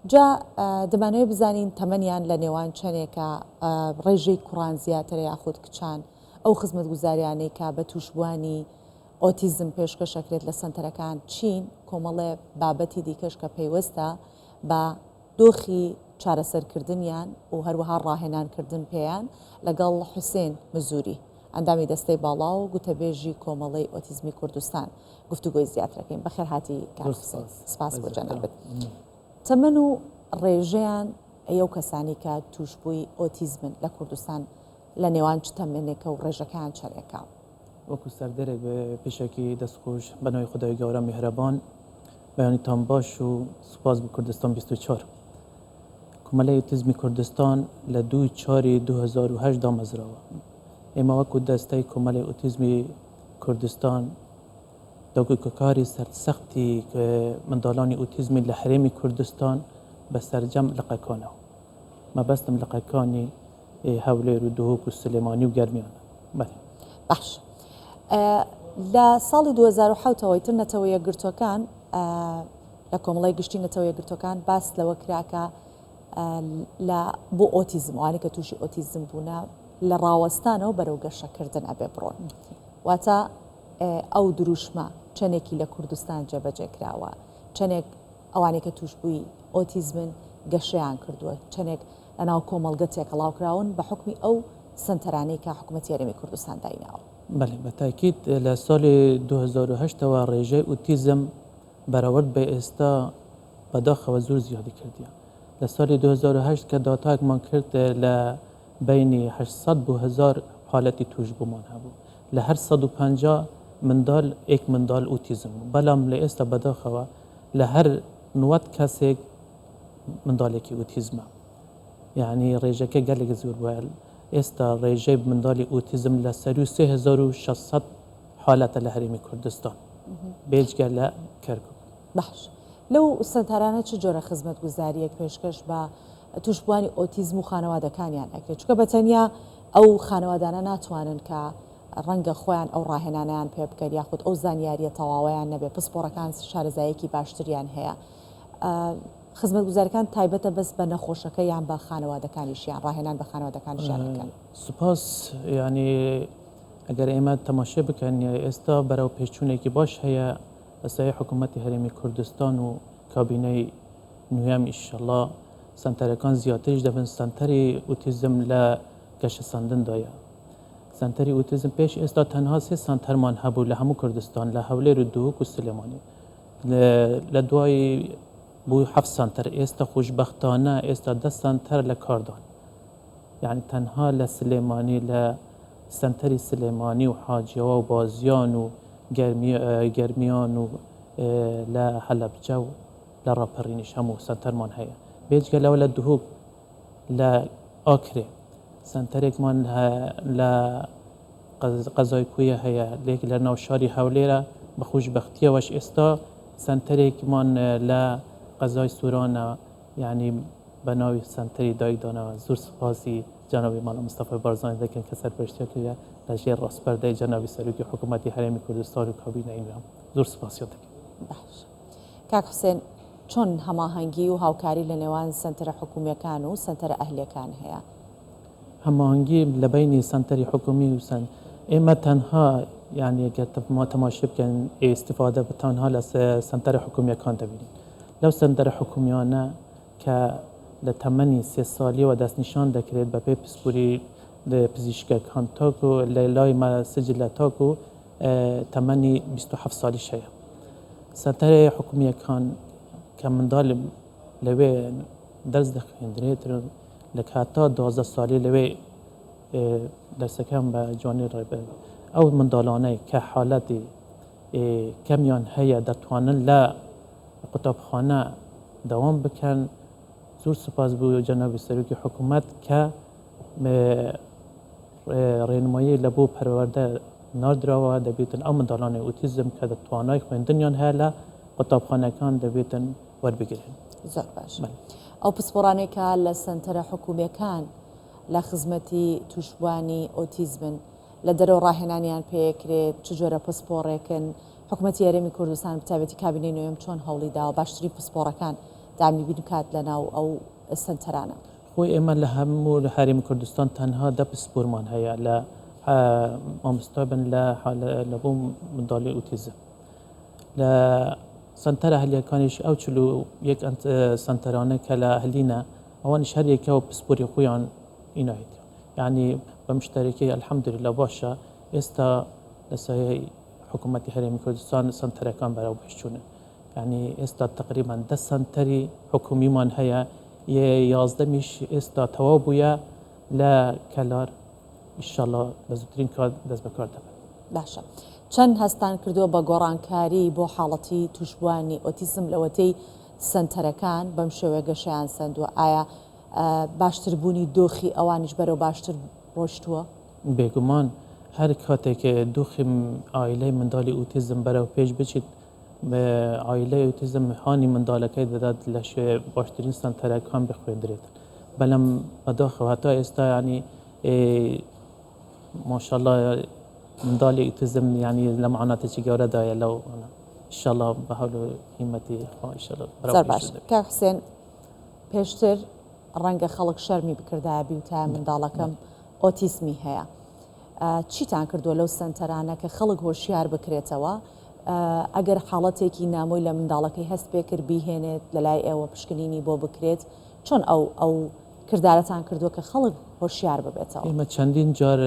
جا دەمانەوێت بزانین تەمەنیان لە نێوان چەنێکە، ڕێژەی کوڕان زیاترە یاخود کچان، ئەو خزمەتگوزاریانەی کە بە تووشبووانی ئۆتیزم پێشکەش ئەکرێت لە سەنتەرەکان چین، کۆمەڵێ بابەتی دیکەش کە پەیوەستە بە دۆخی چارەسەرکردنیان و هەروەها ڕاهێنانکردن پێیان لەگەڵ حوسێن مزوری، ئەندامی دەستەی باڵا و گوتەبێژی کۆمەڵەی ئۆتیزمی کوردستان گفتوگۆی زیاترەکەین. بەخێرهاتی کاک حوسێن، سپاس بۆ جەنابت. تەمەن و ڕێژەیان ئەی ئەو کەسانەی کە تووشبووی ئۆتیزمن لە کوردستان لە نێوان چ تەمەنێکە و ڕێژەکەیان چەندێکە؟ وەکو سەردەرێک بێ پێشەکی دەست خۆش بە ناوی خودای گەورە میهرەبان بەیانیتان باش و سوپاس بۆ کوردستان 24. کۆمەلەی ئۆتیزمی کوردستان لە دووی چاری 2008 دامەزراوە. ئێمە وەکو دەستەی کۆمەلەی ئۆتیزمی کوردستان داکۆکیکاری سەرسەختی منداڵانی ئۆتیزمی لە هەرێمی کوردستان بە سەرجەم لقەکانەوە. مەبەستم لقەکانی هەولێر و دهۆک و سلێمانی و گەرمیانە. بەلێ. باش. لە ساڵی 2007 ەوە ئیتر نەتەوە یەکگرتووەکان لە کۆمەڵی گشتی نەتەوە یەکگرتووەکان باس لەوە کرا کە لە بۆ ئۆتیزم ئەوانەی کە تووشی ئۆتیزم بوونە لە ڕاوەستانەوە بەرەو گەشەکردن ئەبێ بڕۆن. واتە ئەو دروشمە چەندێکی لە کوردستان جێبەجێ کراوە، چەندێک ئەوانەی کە تووشبووی ئۆتیزمن گەشەیان کردووە، چەندێک لەناو کۆمەڵگە تێکەڵاو کراون بە حوکمی ئەو سەنتەرانەی کە حکومەتی هەرێمی کوردستان دایناوە. بەلێ بە تاکید لە سالی 2008 ەوە ڕێژەی ئوتیزم بەراورد بە ئێستا بەداخەوە زۆر زیادی کردیە. لە سالی 2008 کە داتایەکمان کرد لە بەینی 800 بۆ 1000 حالەتی تووشبوومان هەبوو. لە هەر 150 مندال ئێک مندال ئوتیزم بوو. بەلام لە ئێستا بەداخەوە لە هەر 90 کەسێک منداڵێکی ئوتیزمە. یعنی ڕێژەکە گەلێک زۆر بووە. ئێستا ڕێژەی منداڵی ئوتیزم لە سەروو 3600 حالەتە لە هەرێمی کوردستان بێجگە لە کەرکوک. باش لەو سەنتەرانە چ جۆرە خزمەتگوزارییەک پێشکەش بە تووشبووانی ئۆتیزم و خانەوادەکانیان ئەکرێت؟ چونکە بە تەنیا ئەو خانەوادانە ناتوانن کە ڕەنگە خۆیان ئەو ڕاهێنانەیان پێ بکەن یاخود ئەو زانیارییە تەواوەیان نەبێت، پسپۆڕەکان شارەزاییەکی باشتریان هەیە. خزمەتگوزاریەکان تایبەتە بەس بە نەخۆشەکە یان بە خانەوادەکانیشیان، ڕاهێنان بە خانەوادەکانیشیان ئەکەن؟ سوپاس، یانی ئەگەر ئێمە تەماشای بکەن ئێستا بەرەو پێشچوونێکی باش هەیە لە سایەی حکوومەتی هەرێمی کوردستان و کابینەی نوێم ئیشەڵا سەنتەرەکان زیاتریش دەبن، سەنتەری ئوتیزم لە گەشەسەندندایە. سەنتەری ئوتیزم پێش ئێستا تەنها سێ سەنتەرمان هەبوو لە هەموو کوردستان لە هەولێر و دهۆک و سلێمانی. لە دوای بوو هەفت سەنتەر ئێستا خۆشبەختانە ئێستا دە سەنتەر لە کاردان. یعنی تەنها لە سلێمانی لە سەنتەری سلێمانی و حاجیەوە و بازیان و گەرمیان و لە هەلەبجە و لە ڕاپەڕینیش هەموو سەنتەرمان هەیە. بێجگە لەوە لە دهۆک لە ئاکرێ سەنتەرێکمان لە قەزای کۆیە هەیە، لێک لە ناو شاری هەولێرە، بە خۆشبەختیەوەش ئێستا سەنتەرێکمان لە قەزای سۆرانە یعنی بە ناوی سەنتەری دایک داناوە. زۆر سوپاسی جەنابی مەلا مستەفای بارزانی دەکەن کە سەرپەرشتیان کردە لە ژێر ڕاسپەردەی جەنابی سەرۆکی حکوومەتی هەرێمی کوردستان و کابینەی نوێ. زۆر سوپاسیان دەکەین. باش کاک حوسێن چۆن هەماهەنگی و هاوکاری لە نێوان سەنتەرە حکوومییەکان و سەنتەرە ئەهلییەکان هەیە؟ هەماهەنگی لە بەینی سەنتەری حکوومی و سەن ئێمە تەنها یعنی گەر تەماشا بکەن ئیستیفادە بە تەنها لە سەنتەرە حکوومییەکان دەبینین. لەو سەنتەرە حکوومیانە کە لە تەمەنی سێ سالیەوە دەستنیشان دەکرێت بە پێی پسپۆری پزیشکەکان تاکو لە لای مە سجلە تاکو تەمەنی 27 سالیش هەیە. سەنتەرە حکوومییەکان کە منداڵ لەوێ دەرس دەخوێندرێت لە کاتا 12 سالی لەوێ دەرسەکان بە جوانی ڕێبەر ئەو منداڵانەی کە حالەتی کەمیان هەیە دەتوانن لە قوتابخانە دەوام بکەن. زۆر سوپاس بۆ جەنابی سەرۆکی حکوومەت کە ڕێنمایی لە بۆ پەروەردە ناردراوە دەبێتن ئەو منداڵانەی ئۆتیزم کە توانای خوێندنیان هەیە لە قوتابخانەکان دەبێتن وەربگرن. زۆر باش. ئەو پسپۆڕانەی کە لە سەنتەرە حکوومییەکان لە خزمەتی تووشبووانی ئۆتیزمن لە دەرەوە ڕاهێنانیان پێکرێت چ جۆرە پسپۆڕێکن؟ حکومەتی هەرێمی کوردستان بەتایبەتی کابینەی نۆیەم چۆن هەوڵی داوە باشترین پسپۆڕەکان دامی بکات لە ناو ئەو سەنتەرانە؟ خۆی ئێمە لە هەموو هەرێمی کوردستان تەنها دە پسپۆرمان هەیە لە مامۆستا بن لە لە بۆ منداڵی ئوتیزم لە سەنتەرە هەلیەکانیش ئەو 41 سەنتەرانە کە لە هەلینە ئەوانیش هەر یەکە و پسپۆری خۆیان ئینایەتی یعنی بە مشتەرەکی الحمدلله باشە ئێستا لە سایەی حکوومەتی هەرێمی کوردستان سەنتەرەکان بەرەو پێشچوونن یانی ئێستا تەقریبەن دە سەنتەری حکومیمان هەیە یە یازدەمیش ئێستا تەواو بوویە لە کەلار ئیشەڵا بە زووترین کات دەست بەکار دەبن. باشە چەند هەستان کردووە بە گۆڕانکاری بۆ حاڵەتی تووشبووانی ئۆتیزم لەوەتەی سەنتەرەکان بەم شێوەیە گەشەیان سەندووە ئایا باشتربوونی دۆخی ئەوانیش بەرەو باشتر ڕۆشتووە؟ بێگومان هەر کاتێک دۆخی عایلەی منداڵی ئۆتیزم بەرەو پێش بچیت عایلەی ئۆتیزم هانی منداڵەکەی دەدات لە باشترین سەنتەرەکان بخوێندرێت بەلام بەداخەوە هەتا ئێستا ینی ماشاءاللە منداڵی ئۆتیزم ینی لە معاناتێکی گەورەدایە لەو ئیشەڵا بە هەول و هیمەتی خوا ئیشەڵا زۆر باش کاک حسێن پێشتر ڕەنگە خەڵک شەرمی بکردایە بیوتایە منداڵەکەم ئۆتیزمی هەیە چیتان کردووە لەو سەنتەرانە کە خەڵک هۆشیار بکرێتەوە ئەگەر حاڵەتێکی نامۆی لە منداڵەکەی هەست پێکرد بیهێنێت لەلای ئێوە پشکنینی بۆ بکرێت چۆن ئەو ئەو کردارەتان کردووە کە خەڵک هۆشیار ببێتەوە؟ ئێمە چەندین جار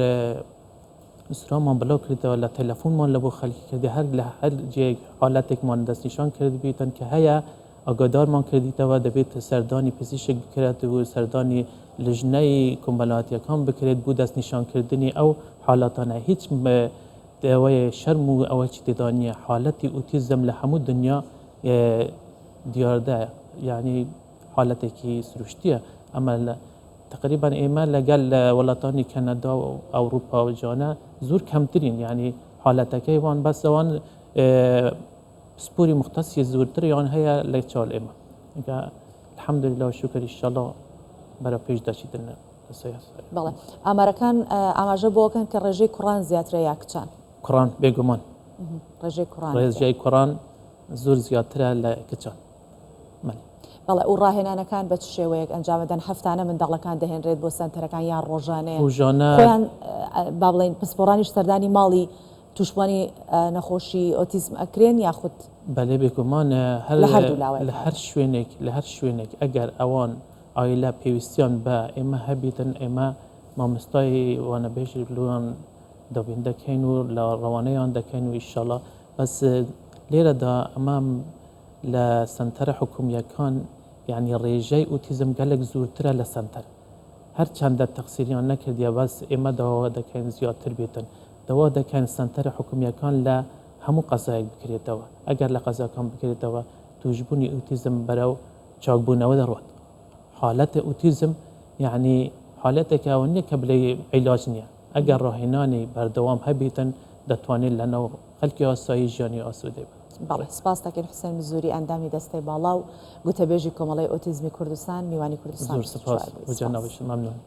نووسراومان بڵاو کردەوە لە تەلەفۆنمان لە بۆ خەلکی کردی هەر لە هەر جێیەک حالەتێکمان دەستنیشان کردبیتن کە هەیە ئاگادارمان کردیتەوە دەبێت سەردانی پزیشک بکرێت و سەردانی لژنەی کۆمەلاتیەکان بکرێت بۆ دەستنیشانکردنی ئەو حالاتانە هیچ ئەوەیە شەرم و ئەوە چی تێدا نییە حالەتی ئوتیزم لە هەموو دنیا دیاردەیە یعنی حالەتێکی سروشتیە ئەمە لە تقریبا ئێمە لەگەل وڵاتانی کەنەدا و ئەوروپا و جانە زۆر کەمترین یعنی حالەتەکەی وان بەس ئەوان پسپۆری مختصی زۆرتریان هەیە لە چاو ئێمە الحمدلله و شکر ئیشەڵا بەرەو پێش دەچیتن بەڵێ ئامارەکان ئاماژە بۆکەن کە ڕێژەی کوڕان زیاترە یا کچان؟ کوڕان بێگومان ڕێژەی کوڕان ڕێژەی کوڕان زۆر زیاترە لە کچان. بەڵێ و ڕاهێنانەکان بە چ شێوەیەک ئەنجامەدەن هەفتانە منداڵەکان دەهێنرێت بۆ سەنتەرەکان یان ڕۆژانەیە ڕۆژانە خۆیان با بڵێین پسپۆڕانیش سەردانی ماڵی تووشبووانی نەخۆشی ئۆتیزم ئەکرێن یاخود بەلێ بێگومان هەر لە هەردوو لاوە لە هەر شوێنێک لە هەر شوێنێک ئەگەر ئەوان عایلە پێویستیان بە ئێمە هەبیتن ئێمە مامۆستای وانەبێژ لۆیان دابین دەکەین و لە ڕەوانەیان دەکەین و ئیشەڵا بەس لێرەدا ئەمە لە سەنتەرە حکومییەکان یانی ڕێژەی ئوتیزم گەلێک زۆرترە لە سەنتەر هەرچەندە تەقسیریان نەکردیە بەس ئێمە داوا دەکەین زیاتر بێتن داوا دەکەین سەنتەرە حکومییەکان لە هەموو قەزایەک بکرێتەوە ئەگەر لە قەزاکان بکرێتەوە تووشبوونی ئوتیزم بەرەو چاکبوونەوە دەڕوات حالەتی ئوتیزم یعنی حالەتێکە ئەوە نییە کە بلێ عیلاج نییە ئەگەر ڕاهێنانی بەردەوام هەبیتن دەتوانێت لەناو خەلکی ئاسایی ژیانی ئاسوودەی بن. بەڵێ سپاس دەکەین حوسێن مزوری ئەندامی دەستەی باڵا و گوتەبێژی کۆمەڵەی ئۆتیزمی کوردستان میوانی کوردستان زۆر سپاس بۆ جەنابیشت مەمنون.